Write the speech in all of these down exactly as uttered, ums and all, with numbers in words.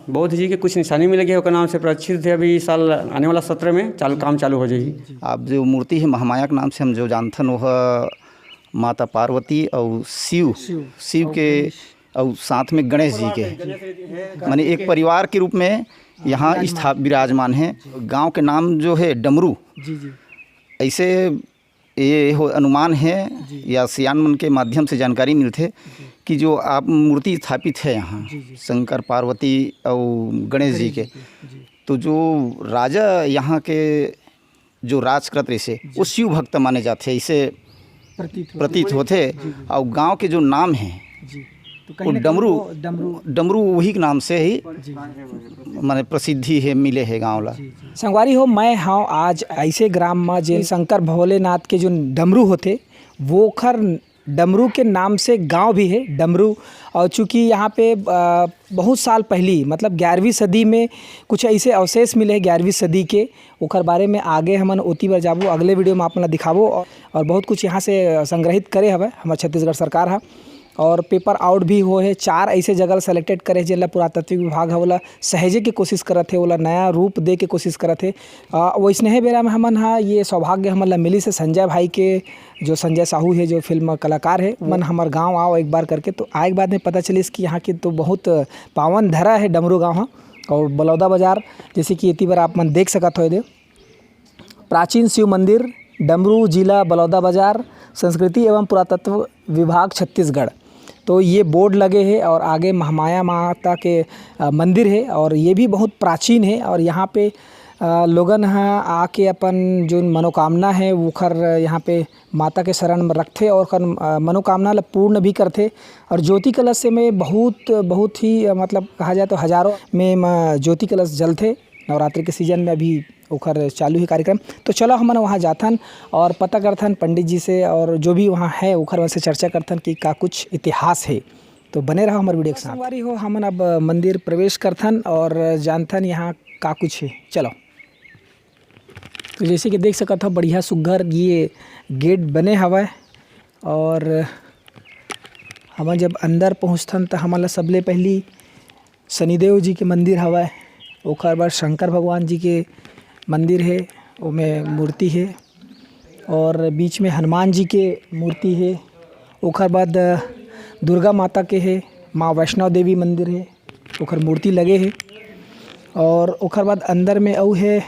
बौद्ध जी के कुछ निशानी मिले गे, ओकर नाम से प्रदर्शित हे। अभी इस साल आने वाला सत्र में चालू, काम चालू हो जाही। अब जो मूर्ति हे महामाया के नाम से हम जो जानथन, वह माता पार्वती और शिव, शिव। शिव और के गणेश। और साथ में गणेश जी के, माने एक परिवार के रूप में यहाँ स्थाप-, विराजमान है। गांव के नाम जो है डमरू। जी, जी। ऐसे ये हो अनुमान है जी। या सियान मन के माध्यम से जानकारी मिलथे जी। कि जो आप मूर्ति स्थापित है यहाँ जी, जी। शंकर पार्वती और गणेश जी गणेश के, जी के, जी। तो जो राजा यहाँ के जो राज करत रहिसे, जी। वो शिव भक्त माने जाथे, ऐसे प्रतीत होथे। प्रतीत होथे। जी, जी। और गांव के जो नाम है, जी। तो वो कहीं ना कहीं डमरू, वो डमरू डमरू वही के नाम से ही जी। माने प्रसिद्धि है, मिले है गांव ला। जी, जी। संगवारी हो, मैं हव आज ऐसे ग्राम म, जेन शंकर भोलेनाथ के जो डमरू होथे, वो ओखर डमरू के नाम से गांव भी है डमरू। और चूँकि यहाँ पे, अ, बहुत साल पहली, मतलब ग्यारहवीं सदी में कुछ ऐसे अवशेष मिले हैं ग्यारहवीं सदी के, ओकर बारे में आगे हमन ओती बर जाबो, अगले वीडियो में आप मन ला दिखाबो। और, और बहुत कुछ यहाँ से संग्रहित करे हवय हमर छत्तीसगढ़ सरकार ह। और पेपर आउट भी होए हे, चार ऐसे जगह ल सिलेक्टेड करे हे, जेन ल पुरातात्विक विभाग ह ओला सहेजे के कोशिश करत हे, ओला नया रूप दे के कोशिश करत हे। अ, वइसने बेरा में हमन ह ये सौभाग्य हमन ल मिलिस हे संजय भाई के, जो संजय साहू हे, जो फिल्म कलाकार हे, मन हमर गांव आओ एक बार करके। तो आए के बाद में पता चलिस कि यहाँ के तो बहुत पावन धरा हे डमरू गांव ह। और बलौदा बाजार, जैसे कि एती बर आप मन देख सकत हो, ये दे प्राचीन शिव मंदिर, डमरू, जिला बलौदाबाजार, संस्कृति एवं पुरातत्व विभाग, छत्तीसगढ़। तो ये बोर्ड लगे हे और आगे महामाया माता के, अ, मंदिर हे और ये भी बहुत प्राचीन हे। और यहाँ पे, अ, लोगन ह आके अपन जो मनोकामना हे, ओखर यहाँ पे माता के शरण में रखथे और ओखर, अ, मनोकामना ल पूर्ण भी करथे। और ज्योति कलश से में बहुत, बहुत ही, अ, मतलब कहा जाए तो हजारों में म-, ज्योति कलश जलथे। नवरात्रि के सीजन में अभी ओखर चालू हे कार्यक्रम। तो चलो हमन वहाँ जाथन और पता करथन पंडित जी से और जो भी वहाँ है ओखर मन से चर्चा करथन कि का कुछ इतिहास हे। तो बने रहो हमर वीडियो के साथ। संगवारी हो, हमन अब मंदिर प्रवेश करथन और जानथन यहाँ का कुछ हे। चलो। तो जैसे कि देख सकत हो, बढ़िया सुग्घर ये गेट बने हवय और हमन जब अंदर पहुँचथन त हमन ला सबले पहली शनिदेव जी के मंदिर हवय, ओखर बाद शंकर भगवान जी के मंदिर हे, ओमे मूर्ति हे, और बीच में हनुमान जी के मूर्ति हे, ओखर बाद, अ, दुर्गा माता के हे, माँ वैष्णव देवी मंदिर हे, ओखर मूर्ति लगे हे, और ओखर बाद अंदर में अउ हे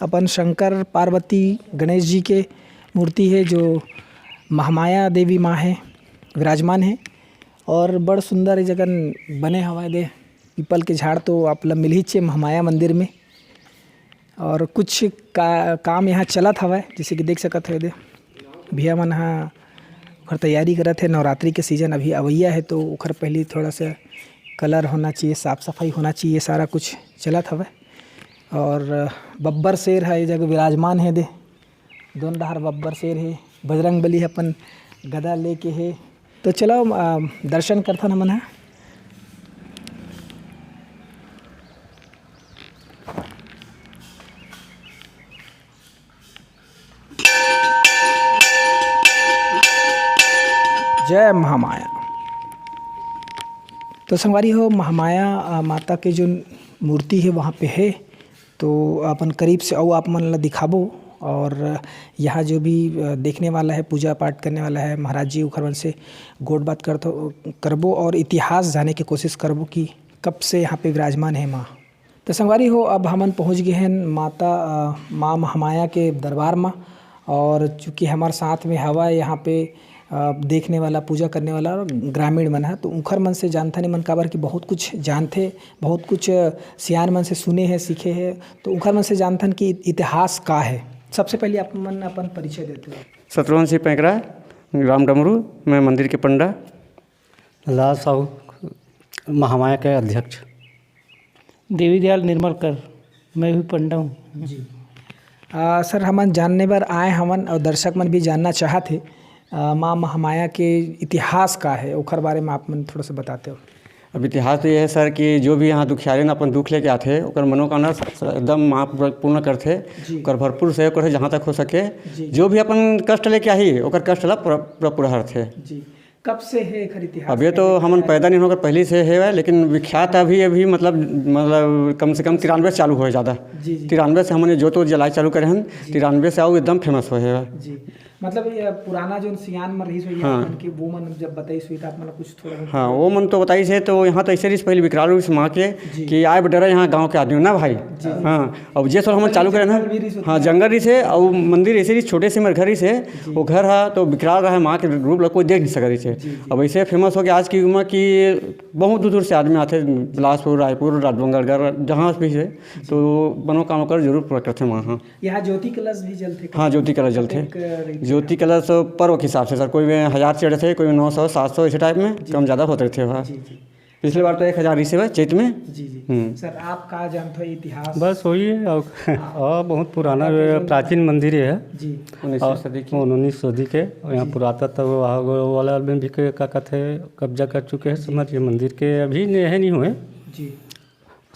अपन शंकर पार्वती गणेश जी के मूर्ति हे, जो महामाया देवी माँ हे, विराजमान हे, और बड़ सुंदर ये जगह बने हवय दे। पीपल के झाड़ तो आप ला मिलहीच हे महामाया मंदिर में। और कुछ का, काम यहाँ चलत हवय, जैसे कि देख सकत हो, ये दे भैया मन ह ओखर तैयारी करत हे। नवरात्रि के सीजन अभी अवइया हे, तो ओखर पहले थोड़ा सा कलर होना चाहिए, साफ सफाई होना चाहिए, सारा कुछ चलत हवय। और बब्बर शेर ह ये जगह विराजमान हे दे, दोनों डहार बब्बर शेर हे, बजरंग बली ह अपन गदा लेके हे। तो चलो, अ, दर्शन करथन हमन ह। जय महामाया। तो संगवारी हो, महामाया, अ, माता के जो मूर्ति हे, वहाँ पे हे, तो अपन करीब से अउ आप मन ला दिखाबो। और यहाँ जो भी, अ, देखने वाला है, पूजा पाठ करने वाला है, महाराज जी, ओखर मन से गोठ बात करथो, करबो और इतिहास जाने के कोशिश करबो कि कब से यहाँ पे विराजमान है माँ। तो संगवारी हो, अब हमन पहुँच गए हैं माता, अ, माँ महामाया के दरबार में। और चूँकि हमारे साथ में हवा है यहाँ पे, अ, देखने वाला, पूजा करने वाला और ग्रामीण मन है, तो उखर मन से जानथन, मन काबर कि बहुत कुछ जानथे, बहुत कुछ, अ, सियान मन से सुने हैं, सीखे हैं, तो उखर मन से जानथन कि इतिहास का है। सबसे पहले आप मन अपन परिचय देते हो। शत्रुघ्न सिंह पैकरा, ग्राम डमरू, मैं मंदिर के पंडा। लाल साहू, महामाया के अध्यक्ष। देवी दयाल निर्मलकर, मैं भी पंडा हूँ। जी। आ, सर, हमन जानने बर आए हवन और दर्शक मन भी जानना चाहत हे, आ, माँ महामाया के इतिहास का है, ओखर बारे में आप मन थोड़ा सा बताते हो। अब इतिहास तो ये है सर कि जो भी यहाँ दुखियारी न अपन दुख लेके आथे, ओकर मनोकामना स-, स-, एकदम माँ पूरा पूर्ण करथे, जी। ओकर भरपूर सहयोग करथे जहाँ तक हो सके। जी। जो भी अपन कष्ट लेके आही, ओकर कष्ट ला पूरा, पूरा, पूरा हरथे। जी। कब से हे एखर इतिहास? अब ये तो हमन पैदा नहीं होकर पहले से हे, लेकिन विख्यात अभी, अभी मतलब, मतलब कम से कम तिरानवे से चालू होय ज़्यादा। जी, जी। तिरानवे से हमन ये जोत वोत जलाए चालू करे हन। जी। तिरानवे से अउ एकदम famous होय हे। जी। मतलब ये पुराना जोन सियान मन रहिस होही, हाँ। आप मन के, वो मन जब बताइस होही, त आप मन ला कुछ थोड़ा बहुत हाँ, वो मन तो बताइस हे, तो यहाँ तो ऐसे रहिस पहले विकराल रूप से माँ के जी। कि आए बर डरा यहाँ गाँव के आदमी ना भाई। जी। हाँ, अब जे सब हमन चालू करे ना, जंगल भी रहिस होथे। हाँ, जंगल रहिस हे, अउ मंदिर ऐसे रहिस, छोटे से मेर घर रहिस हे, जी। वो घर हा तो विकराल रहा, माँ के रूप ला कोई देख नहीं सकत रहिस हे। जी, जी। अब ऐसे famous हो गया आज की युग में कि बहुत दूर दूर से आदमी आथे, बिलासपुर, रायपुर, राजनांदगांव, जहाँ भी हे, जी। तो मनोकामना कर जरूर पूरा करथे वहाँ। यहाँ ज्योति कलश भी जलथे? हाँ, ज्योति कलश जलथे। कतेक रहिथे? ज्योति कलश पर्व के हिसाब से सर, कोई में हजार चढ़थे, कोई में नौ सौ, सात सौ, ऐसे type में जी। कम ज़्यादा होत रहिथे वहाँ। जी, जी। पिछले बार तो एक हजार रहिस हे चैत में। जी, जी। हम्म। सर, आप का जानत हो इतिहास? बस वही है, और, हाँ। और बहुत पुराना, हाँ, प्राचीन मंदिर है। जी। उन्नीस सौ और सदी के। उन्नीस सदी के, और यहाँ जी। पुरातत्व विभाग वाला में भी के-, का कहते हैं, कब्जा कर चुके हैं, जी। समझ के मंदिर के अभी नहीं है, नहीं हुए। जी।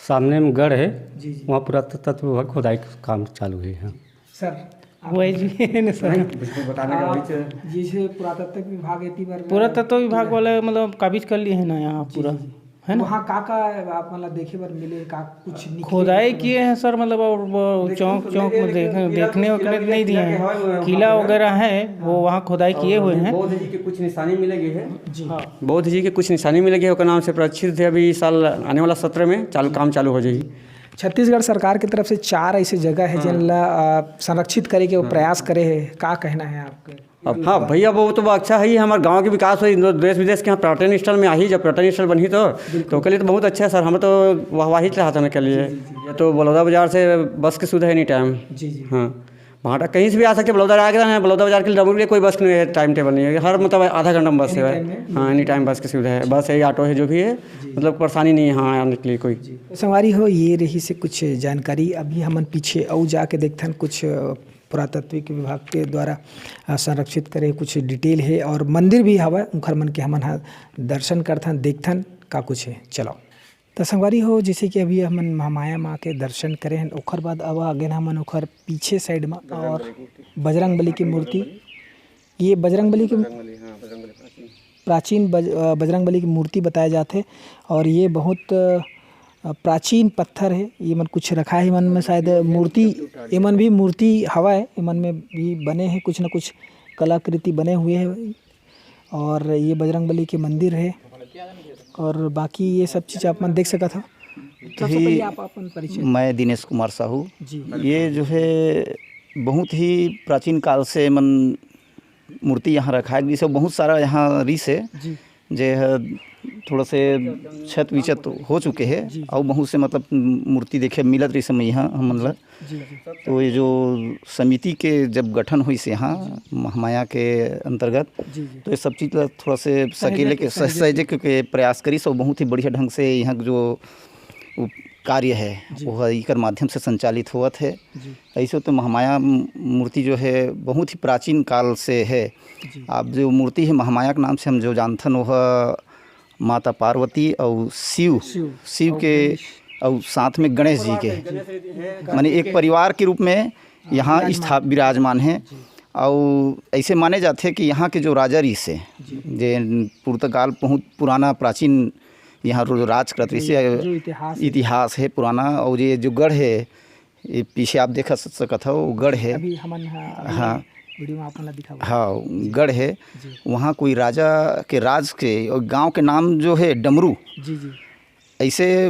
सामने में गढ़ है, जी, जी। वहाँ पुरातत्व विभाग खुदाई का काम चालू है यहाँ। सर, आप वही जी, है ना सर। नहीं, बिल्कुल बताने का आप वही चीज़ है। जैसे पुरातत्व विभाग एती बर पुरातत्व विभाग वाले मतलब काबिज कर लिए हैं ना यहाँ जी, पूरा, जी, जी। है ना? वहाँ का का आप मन ला देखे बर मिले, का कुछ निकले खुदाई मतलब? किए हैं सर, मतलब, और वो देखने चौक, तो चौक मिले, में लेकिन देखने, किला देखने तो, वखने किला भी नहीं दिए किला के हैं। हवा में किला वहाँ वगैरह है, वो हाँ। वहाँ खुदाई और किए हुए हैं। बौद्ध जी के कुछ निशानी मिले गए हैं। जी। हाँ। बौद्ध जी के कुछ निशानी मिले गए, ओकर नाम से प्रसिद्ध है। अभी इस साल आने वाला सत्र में चालू, जी। काम चालू हो जाएगी। छत्तीसगढ़ सरकार की तरफ से चार ऐसे जगह है, हाँ। जिन ला, अ, संरक्षित करे के हाँ। प्रयास करे है। का कहना है आपके? अब हाँ भैया, वो तो अच्छा है ही, हमारे गांव के विकास होही, देश विदेश के यहाँ पर्यटन स्थल में आही, जब पर्यटन स्थल बनही तो, बिल्कुल। तो ओकर लिए तो बहुत अच्छा है सर, हम तो वाहवाही चाहत हन के लिए। जी, जी, जी। या तो बलौदा बाजार से बस के सुविधा है any time। जी, जी। हाँ, भाटा कहीं से भी आ सकते हैं, बलौदा आ गया है, बलौदा बाजार के लिए डमरू के लिए कोई बस नहीं है, time table नहीं है, हर मतलब आधा घंटा में बस any सेवा है। Time में? हाँ, any time बस की सुविधा है, बस है, ऑटो है, जो भी है, जी। मतलब परेशानी नहीं है, हाँ, आने के लिए कोई। जी। संगवारी हो, ये रहिस हे कुछ जानकारी। अभी हमन पीछे अउ जाके देखथन कुछ, अ, पुरातात्विक विभाग के द्वारा, अ, संरक्षित करे कुछ detail हे और मंदिर भी हवय, उंखर मन के हमन ह दर्शन करथन, देखथन का कुछ हे। चलो, त संगवारी हो, जैसे कि अभी हमन महामाया माँ के दर्शन करे हन, ओखर बाद अब आगे न हमन ओखर पीछे side म और बजरंग बली की मूर्ति, ये बजरंग बली की बजरंग बली, हाँ, बजरंग बली प्राचीन। प्राचीन बज-, अ, बजरंग बली की मूर्ति बताया जाथे और ये बहुत, अ, प्राचीन पत्थर हे। ये मन कुछ रखा हे, मन में शायद मूर्ति, ये मन भी मूर्ति हवा है, ये मन में भी बने हैं, कुछ ना कुछ कलाकृति बने हुए हैं। और ये बजरंग बली के मंदिर है और बाकी ये सब चीज़ आप मन देख सकत हो। सबसे ही पहले आप अपन परिचय। मैं दिनेश कुमार साहू। जी। ये जो है बहुत ही प्राचीन काल से मन मूर्ति यहाँ रखाए गिस हे, बहुत सारा यहाँ रिस हे, जी। जे ह थोड़ा से क्षत विक्षत हो चुके हे, जी, जी। अउ बहुत से मतलब मूर्ति देखे मिलत रहिस हे यहाँ हमन ला। जी, जी। तो ये जो समिति के जब गठन होइस यहाँ जी। महामाया के अंतर्गत, जी, जी। तो ये सब चीज ला थोड़ा से सहेजे सकेले के, के, सहेजे सहेजे के। के प्रयास करिस अउ बहुत ही बढ़िया ढंग से यहाँ जो वो कार्य है, जी। वो इकर माध्यम से संचालित होवत है। जी। ऐसे तो महामाया म-, मूर्ति जो है, बहुत ही प्राचीन काल से है। जी। आप जो मूर्ति है, महामाया के नाम से हम जो जानथन, वो है माता पार्वती और शिव, शिव। शिव और के, गणेश। और साथ में गणेश जी के। जी। माने एक परिवार के रूप में यहाँ विराजमान। स्था-, विराजमान है। जी। और ऐसे माने जाते हैं कि यहाँ के जो राजा रहिस हे, जी। जे पुर्तगाल बहुत पुराना प्राचीन यहाँ रो-, राज करत रहिस हे, जो इतिहास है। इतिहास है पुराना, और ये जो गढ़ है, ये पीछे आप देख स-, सकत हो, वो गढ़ है। अभी हमन ह, अभी हाँ। वीडियो में आप मन ला दिखाबो। हाँ, जी। गढ़ है। जी। वहाँ कोई राजा के राज के, और गांव के नाम जो है डमरू। जी, जी। ऐसे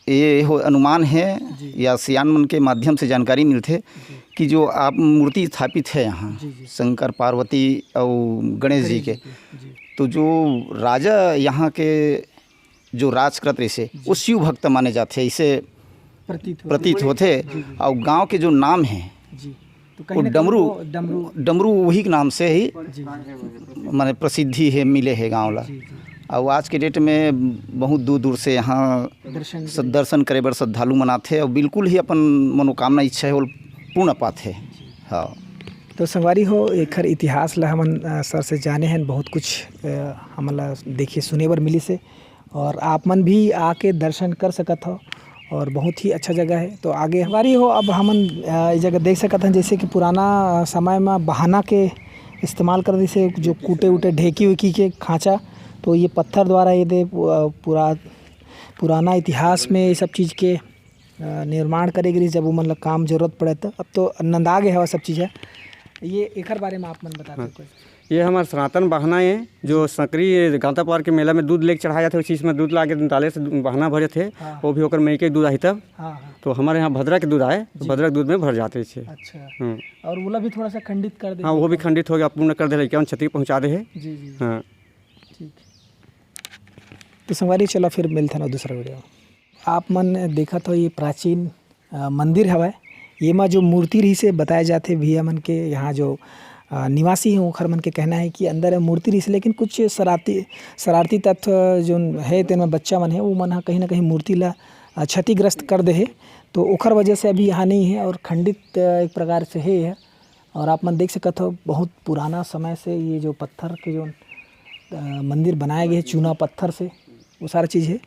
ये हो अनुमान है जी। या सियान मन के माध्यम से जानकारी मिलथे जी। कि जो आप मूर्ति स्थापित है यहाँ जी, जी। शंकर, पार्वती और गणेश जी गणेश के, जी के, जी। तो जो राजा यहाँ के जो राज करत रहिस हे, जी। वो शिव भक्त माने जाथे, ऐसे प्रतीत होथे। प्रतीत होथे। जी, जी। और गांव के जो नाम है, जी। तो वो कहीं ना कहीं डमरू, वो डमरू डमरू वही के नाम से ही जी, जी। माने प्रसिद्धि है, मिले है गांव ला। जी, जी। और आज के date में बहुत दूर दूर से यहाँ दर्शन स-, करे। दर्शन करे बर श्रद्धालु मन आथे और बिल्कुल ही अपन मनोकामना, इच्छा है, वो पूर्ण पाथे। जी। हाँ। तो संगवारी हो, एखर इतिहास ला हमन, अ, सर से जाने हन, बहुत कुछ, अ, हमन ला देखे सुने बर मिलिस हे। और आप मन भी आके दर्शन कर सकत हो और बहुत ही अच्छा जगह है। तो आगे हमारी हो, अब हमन, अ, ये जगह देख सकत हन, जैसे कि पुराना, अ, समय में बहाना के इस्तेमाल कर, जैसे जो कूटे उटे ढेकी उकी के खांचा, तो ये पत्थर द्वारा ये दे पु-, पुरा-, पुराना इतिहास में ये सब चीज़ के, अ, निर्माण करे गिरिस, जब वो मन ला काम जरूरत पड़े तो। अब तो नंदा गे हवा सब चीज़ है। ये एकर बारे में आप मन बता हाँ। सको। ये हमार सनातन बहना है, जो सकरी गांता पार के मेला में दूध लेके चढ़ाया जाथे, उसी में दूध लाके डाले से बहना भरे थे, हाँ। वो भी ओकर मई के दूध आई तब। हाँ, हाँ। तो हमारे यहाँ भद्रा के दूध आए, तो जी। भद्रा के दूध में भर जाते थे। अच्छा। हम्म। और ओला भी थोड़ा सा खंडित कर दे। हाँ, वो भी खंडित हो गया, पूर्ण कर दे, लइका मन छती पहुँचा दे है। जी, जी। हाँ। ठीक। तो संगवारी, चला फिर मिलथन दूसरा वीडियो। आप मन देखत हो, ये प्राचीन, अ, मंदिर हवय। ये मा जो मूर्ति रहिस हे, बताया जाथे भैया मन के यहाँ जो, अ, निवासी हे, ओखर मन के कहना है कि अंदर मूर्ति रहिस हे, लेकिन कुछ शरारती, शरारती तत्व जो हे, तेन में बच्चा मन हे, वो मन ह कहीं ना कहीं मूर्ति ला, अ, क्षतिग्रस्त कर दे हे। तो ओखर वजह से अभी यहाँ नहीं है और खंडित, अ, एक प्रकार से हे। और आप मन देख सकत हो, बहुत पुराना समय से ये जो पत्थर के जो, अ, मंदिर बनाया गया है चूना पत्थर से, वो सारा चीज़ है।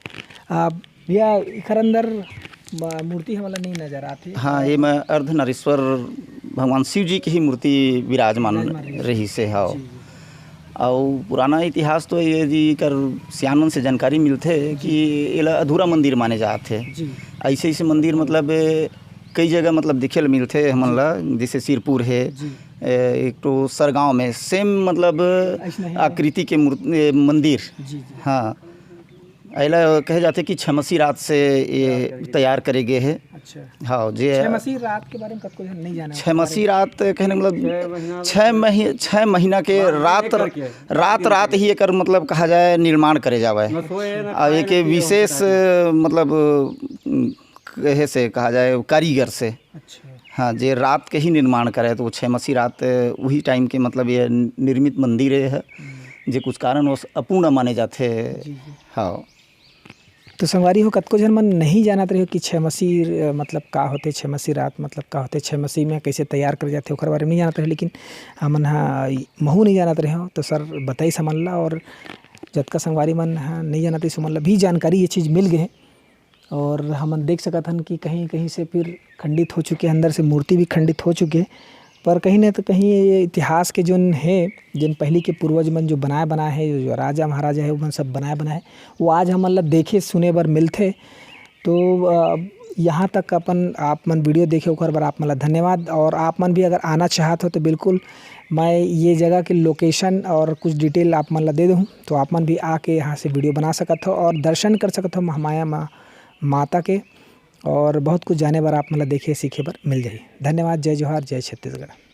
अ, भैया, एखर अंदर म-, मूर्ति हमला नहीं नजर आती। हाँ, ये में अर्धनारीश्वर भगवान शिव जी के ही मूर्ति विराजमान विराजमान रही। रही से, हाँ। जी, जी। अउ पुराना इतिहास तो ये जी कर सियान मन से जानकारी मिलथे जी। कि एला अधूरा मंदिर माने जात हे। जी। ऐसे, ऐसे मंदिर मतलब कई जगह मतलब दिखे ल मिलथे हमन ला, जैसे सिरपुर हे, जी। ए, एक तो सरगांव में सेम मतलब ऐसने ही आकृति के मूर्त-, ए, मंदिर। जी, जी। हाँ, एला कहे जाथे कि छमसी रात से ये तैयार करे गे हे। अच्छा। हाँ, जे छमसी रात के बारे में कतको झन नहीं जाने। छमसी रात कहने मतलब छह महीना छह मही-, छह महीना के रात, रात, रात ही एकर मतलब कहा जाए निर्माण करे जावे। अब एक विशेष मतलब कहे से कहा जाए कारीगर से। अच्छा। हाँ, जे रात के ही निर्माण करे, तो वो छह मसी रात, वही टाइम के मतलब ये निर्मित मंदिर है, हम्म। जे कुछ कारणवश अपूर्ण माने जाथे। जी, जी। हाँ। तो संगवारी हो, कतको झन मन नहीं जानत रहे हो कि छह मसी, अ, मतलब का होथे, छह मसी रात मतलब का होथे, छह मसी में कैसे तैयार करे जाथे, ओकर बारे में नहीं जानत रहे, लेकिन हमन हा महू नहीं जानत रहे हो, तो सर बताइस हमन ला, और जतका संगवारी मन हा नहीं जानत रहे, ओमन ला भी जानकारी ये चीज़ मिल गए। और हमन देख सकत हन कि कहीं-कहीं से फिर खंडित हो चुके हैं, अंदर से मूर्ति भी खंडित हो चुके हैं। पर कहीं ना तो कहीं ये इतिहास के जोन हे, जिन पहली के पूर्वज मन जो बनाए, बनाए हैं, जो राजा महाराजा है, ओमन सब बनाए, बनाए, वो आज हमन ला देखे सुने बर मिलथे। तो, अ, यहाँ तक अपन, आप मन वीडियो देखे, ओकर बर आप मन ला धन्यवाद। और आप मन भी अगर आना चाहत हो, तो बिल्कुल मैं ये जगह के location और कुछ detail आप मन ला दे दूँ, तो आप मन भी आके यहाँ से वीडियो बना सकत हो और दर्शन कर सकत हो महामाया मा-, माता के, और बहुत कुछ जाने बर आप मन ला देखे सीखे बर मिल जाही। धन्यवाद। जय जोहार, जय छत्तीसगढ़।